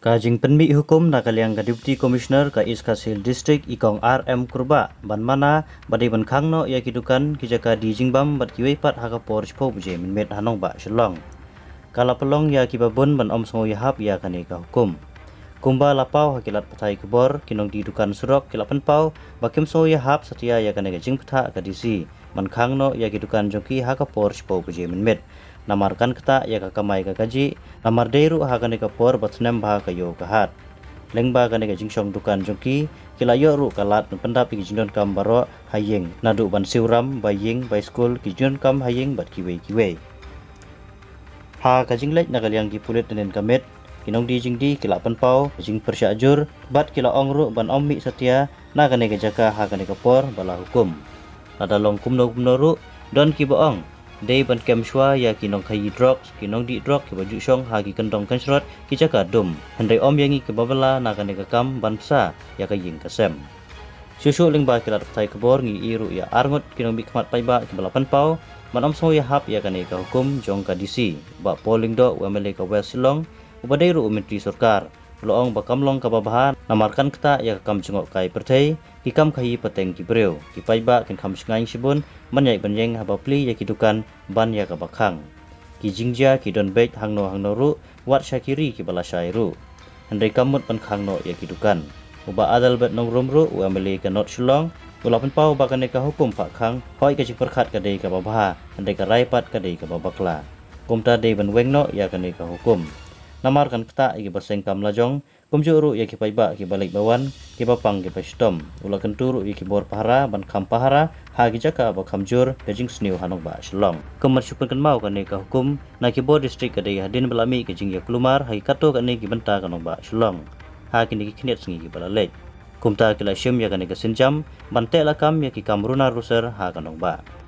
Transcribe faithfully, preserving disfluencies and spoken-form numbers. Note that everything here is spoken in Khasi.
Ka jingpynmih hukum na ka liang ka Deputy Commissioner ka East Khasi Hills District, i Kong R M Kurbah, ban mana ba dei ban khang noh ïa ki dukan, ki jaka die jingbam bad kiwei pat ha ka por shiphew baje mynmiet ha nongbah Shillong. Ka la pynlong ïa kiba bun ban ym sngew ïahap ïa kane ka hukum. Kumba la paw ha ki lad pathai khubor, ki nongdie dukan surok ki la pynpaw ba kim sngew ïahap satia ïa kane ka jingbthah ka D C ban khang noh ïa ki dukan jong ki ha ka por shiphew baje mynmiet. Namar kan ktah ïa ka kamai ka kajih, namar dei ruh ha kane ka por ba snem bha ka ïew ka hat. Lyngba kane ka jingshong dukan jong ki, ki la ïoh ruh ka lad ban pyndap ïa ki jingdonkam baroh ha ïing, naduh ban siew ram, bai ïing, bai skul, ki jingdonkam ha ïing bad kiwei kiwei. Ha ka jingleit na ka liang ki pulit hynnin ka miet, ki nongdie jingdie ki la pynpaw ka jingpyrshah jur bad ki la ong ruh ban ym mih satia na kane ka jaka ha kane ka por ba la hukum. Lada long kumno kumno ruh, don kiba ong dei ban kem shuwa ïa ki nongkhaïi drugs, ki nongdie drok kiba ju shong ha ki kyndong kynshrot, ki jaka dum. Hynrei ym ïa ngi kiba bylla na kane ka kam ban bsa ïa ka ïing ka sem. Shuh shuh lyngba ki lad pathai khubor ngi ïohi ruh ïa arngut ki nongmihkhmat paidbah kiba la pynpaw ban ym sngew ïahap ïa kane ka hukum jong ka D C, Bah Paul Lyngdoh, u M L A ka West Shillong, uba dei ruh u myntri sorkar, u la ong ba kam long kaba bha namar kan ktah ïa ka kam jngohkai pyrthei, ki kam khaïi pateng ki briew. Ki paidbah kin kham shngaiñ shibun ban ïaid ban ïeng haba plie ïa ki dukan ban ïa kaba khang. Ki jingjia ki don beit hangno hangno ruh, wat sha ki ri kiba lashai ruh. Hynrei kam mut ban khang noh ïa ki dukan. U Bah Adelbert Nongrum ruh, u M L A ka North Shillong, u la pynpaw ba kane ka hukum phah khang, hooid ka jingpyrkhat ka dei kaba bha, hynrei ka rai pat ka dei kaba bakla. Kumta dei ban weng noh ïa kane ka hukum. Namar kan ktah ïa kiba seng kam lajong, kumjuh ruh ïa ki paidbah kiba leit ba wan, kiba pang kiba shitom. U la kyntu ruh ïa ki bor pahara ban kham pahara ha ki jaka ba kham jur ka jingsniew ha nongbah Shillong. Kum ban shu pynkynmaw, kane ka hukum na ki bor district ka dei hadien ba la mih ka jingïakulmar ha ki katto katne ki bynta ka nongbah Shillong ha kine ki khyndiat sngi kiba la leit. Kumta ki la shim ïa kane ka sienjam ban teh lakam ïa ki kam runar ruser ha ka nongbah.